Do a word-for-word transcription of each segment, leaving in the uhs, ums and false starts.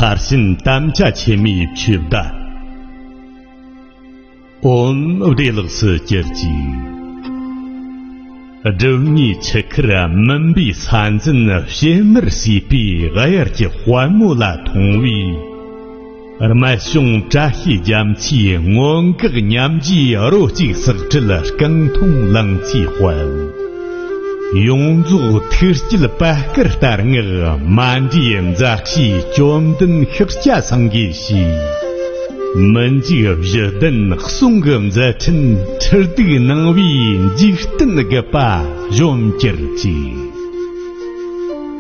ཕར་ཕྱིན་དམ་བཅའ་ཆེན་མོའི་ཆོས་བརྡ། ཨོཾ་བདེ་ལེགས་སུ་གྱུར་ཅིག། སྒྲུབ་གཉིས་ཆུ་ཁར་མུན་པའི་ས་འཛིན་ཕྱེ་མར་བསྲེས་པའི་དབྱར་གྱི་དཔལ་མོ་ལ་མཐོང་བས། རྨད་བྱུང་བཀྲ་ཤིས་རྒྱ་མཚོའི་མངོན་འགག་མཉམ་རྗེས་རོ་གཅིག་བསྲེགས་བྲལ་རྐང་འཐུང་ལང་ཚོའི་དཔལ། ཡོངས་རྫོགས་ཐུགས་བསྐྱེད་པད་དཀར་ལྟར་མངགས་མ་འདྲིས་མཛའ་བཤེས་བཅོམ་ལྡན་ཤཱཀྱ་སེང་གེ་ཞེས། མི་འཇིགས་བཞི་ལྡན་གསུང་གི་མཛད་འཕྲིན་ཁྲི་གདུགས་སྣང་བའི་འཇིག་རྟེན་རྒུད་པ་གཞོམ་གྱུར་ཅིག།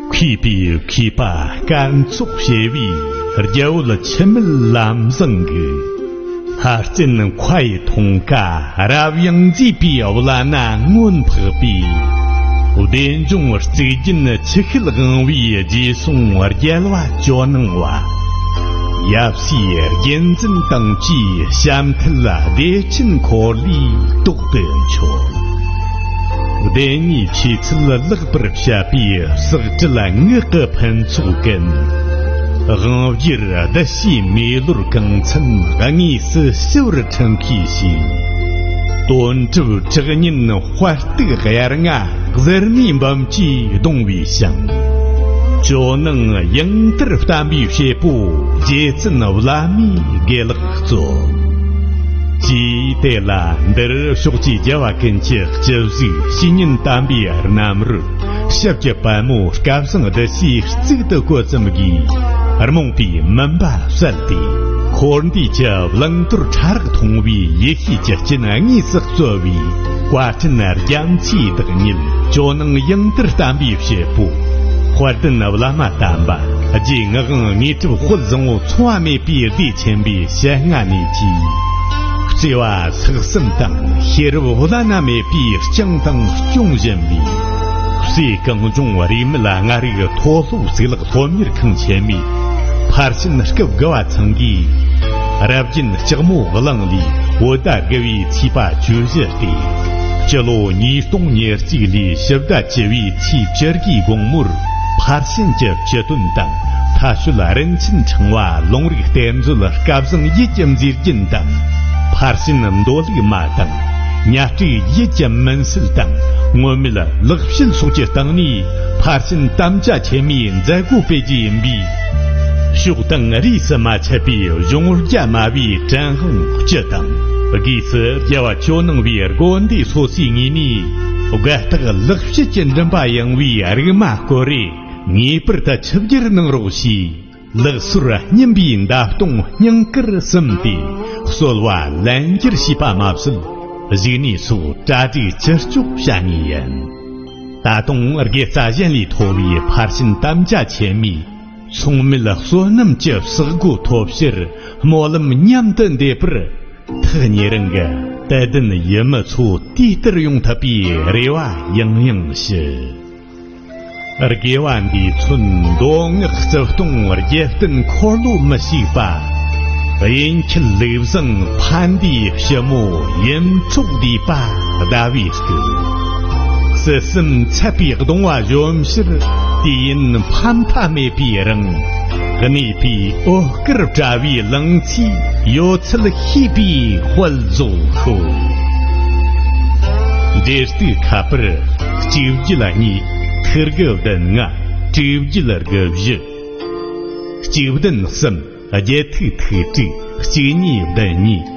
མཁས་པའི་མཁས་པ་སྐར་ཚོགས་བྱེ་བའི་རྒྱལ་པོ་འཆི་མེད་ལམ་བཟང་གི། ལྷ་བཙན་མཁའ་ཡི་མཐོང་ཀ་རབ་ཡངས་མཛེས་པའི་བླ་ན་མངོན་འཕགས་པའི། བདེ་འབྱུང་གཙུག་རྒྱན་ཆུ་ཤེལ་དབང་བོའི་རྗེས་སོང་རྒྱལ་བ་ཇོ་ནང་བ། ཡབ་སྲས་རྒྱལ་འཛིན་དང་བཅས་བྱམས་མཐིལ་བདེ་ཆེན་འཁོར་ལོའི་ཏོག་ཏུ་མཆོད། བདེན་གཉིས་ཆོས་ཚུལ་ལེགས་པར་བཤད་པའི་བསྲེགས་བྲལ་ངག་གི་ཕུན་ཚོགས་ཀུན། དབང་བསྒྱུར་བདུད་བཞིའི་མེ་ལོར་གང་འཚམ་དངོས་སུ་ཞི་བར་འཕྲིན་བསྐྱེད་ཞིང་། དོན་གྲུབ་གྲགས་སྙན་དཔལ་སྟུག་དབྱར་རྔ་གཟེར་མའི་འབུམ་གྱིས་གདུང་བའི་ཞིང་། ཇོ་ནང་ཡང་ལྟར་བསྟན་པའི་བྱེད་པོ་རྗེ་བཙུན་བླ་མའི་དགེ་ལེགས་སྩོལ། ཅེས་དེ་ལ་འདིར་ཕྱོགས་ཀྱི་རྒྱལ་བ་ཀུན་གྱི་སྤྱི་གཟུགས་བཤེས་གཉེན་དམ་པའི་རྣམ་རོལ་ཞབས་ཀྱི་པད་མོ་སྐལ་བཟང་བདུད་རྩིའི་གཙུག་ཏུ་བཀོད་ཙམ་གྱིས་རྨོངས་པའི་མུན་པ་བསལ་ཏེ། འཁོར་འདས་ཀྱི་བླང་དོར་ཕྲ་རགས་མཐོང་བའི་ཡེ་ཤེས་ཀྱི་སྤྱན་དངོས་སུ་སྩོལ་བའི་བཀའ་དྲིན་རྒྱ་མཚོའི་བདག་ཉིད་ཇོ་ནང་ཡང་ལྟར་བསྟན་པའི་བྱེད་པོ། དཔལ་ལྡན་བླ་མ་དམ་པ་རྗེ་ངག་དབང་དངོས་གྲུབ་དཔལ་བཟང་པོ་མཚུངས་པ་མེད་པའི་བདེ་ཆེན་པོའི་ཞལ་སྔ་ནས་ཀྱིས། བརྩེ་བ་ལྷག་བསམ་དང་ཤེས་རབ་བླ་ན་མེད་པའི་སྤྱང་དང་སྐྱོང་བཞིན་པའི། སྲས་གངས་ལྗོངས་རིས་མེད་ལྔ་རིག་མཐོ་སློབ་གཙུག་ལག་སློབ་གཉེར་ཁང་ཆེན་མོའི་ཕར་ཕྱིན་སྐབས་དགུ་བ་ཚང་གིས། རབ་རྒྱན་ལྕགས་མོ་གླིང་ལས་བོད་ཟླ་དགུ་བའི་ཚེས་པ་བཅུ་བཞི་སྟེ། སྤྱི་ལོ་ཉིས་སྟོང་ཉེར་གཅིག་ལོའི་ཕྱི་ཟླ་བཅུ་བའི་ཚེས་བཅུ་དགུའི་དགོང་མོར་ཕར་ཕྱིན་གྱི་སྤྱི་དོན་དང་མཐའ་དཔྱོད་རིན་ཆེན་ཕྲེང་བ་ལུང་རིགས་གཏེར་མཛོད་སྐལ་བཟང་ཡིད་ཀྱི་མཛེས་རྒྱན་དང་། ཕར་ཕྱིན་མདོ་ལུགས་མ་དང་གཉའ་སྤྲུགས་ཡིད་ཀྱི་མུན་སེལ་དང་། སྔོན་མེད་ལེགས་བཤད་སོགས་ཀྱི་སྟེང་ནས་ཕར་ཕྱིན་དམ་བཅའ་ཆེན་མོའི་མཛད་སྒོ་སྤེལ་རྒྱུ་ཡིན་པས། ཕྱོགས་དང་རིས་སུ་མ་ཆད་པའི་གཞུང་བརྒྱ་སྨྲ་བའི་དྲན་དབང་སྤྱི་དང་། སྒོས་སུ་རྒྱལ་བ་ཇོ་ནང་བའི་དགོན་སྡེ་སོ་སོའི་ངོས་ནས་དགའ་རྟགས་ལེགས་བཤད་ཀྱི་མགྲིན་པ་ཡངས་པའི་རིག་མ་སྐོར་རེ་ངེས་པར་དུ་ཆིབས་བསྒྱུར་གནང་རོགས་ཞེས། ལེགས་གསོལ་སྙིམ་པའི་མདའ་ལྟོང་སྙིང་དཀར་གསུམ་སྟེ་གསོལ་བ་ལན་བསྐྱར་ཞུས་པ་མ་ཟད། གཞུག་ནས་སོགས་གྲ་སྒྲིག་ཅི་ལྕོགས་བྱ་ངེས་ཡིན། ད་དུང་དགེ་རྩ་གཞན་ལས་མཐོ་བའི་ཕར་ཕྱིན་དམ་བཅའ་ཆེན་མོའི་མཚུངས་མེད་བསོད་ནམས་ཀྱི་བསགས་སྒོ་ཐོབ་ཕྱིར་སྨོན་ལམ་མཉམ་དུ་འདེབས་པར། ཐག་ཉེ་རིང་གི་དད་ལྡན་ཡུལ་མི་ཚོ་དུས་ལྟར་ཡོང་ཐུབ་པའི་རེ་བ་ཡང་ཡང་ཞུ། དགེ་བ་འདིས་མཚོན་མདོ་སྔགས་རྩིབས་སྟོང་རྒྱལ་བསྟན་འཁོར་ལོ་མི་ཤིགས་པ། དབྱིན་ཁྱིལ་ལུགས་བཟང་ཕན་བདེའི་ཕྱི་མོ་ཡིད་འཕྲོག་བསྡུས་པ་ཟླ་བའི་སྐུ། སྲིད་གསུམ་ཚད་པའི་གདུང་བ་གཞོམ་ཕྱིར་དུས་ཡུན་ཕ་མཐའ་མེད་པའི་རིང་། གནས་པའི་འོད་དཀར་བཀྲ་བའི་ལང་ཚོའི་ཡོད་ཚད་ཤེས་པའི་དཔལ་རྫོགས་ཤོག། འབྲས་དུས་ཁ་པར་གཅིག་བརྒྱད་གཉིས་ཐིག་དགུ་བདུན་ལྔ་དྲུག་བརྒྱད་དགུ་བཞི། གཅིག་བདུན་གསུམ་བརྒྱད་ཐིག་ཐིག་དྲུག་གཅིག་གཉིས་བདུན་གཉིས་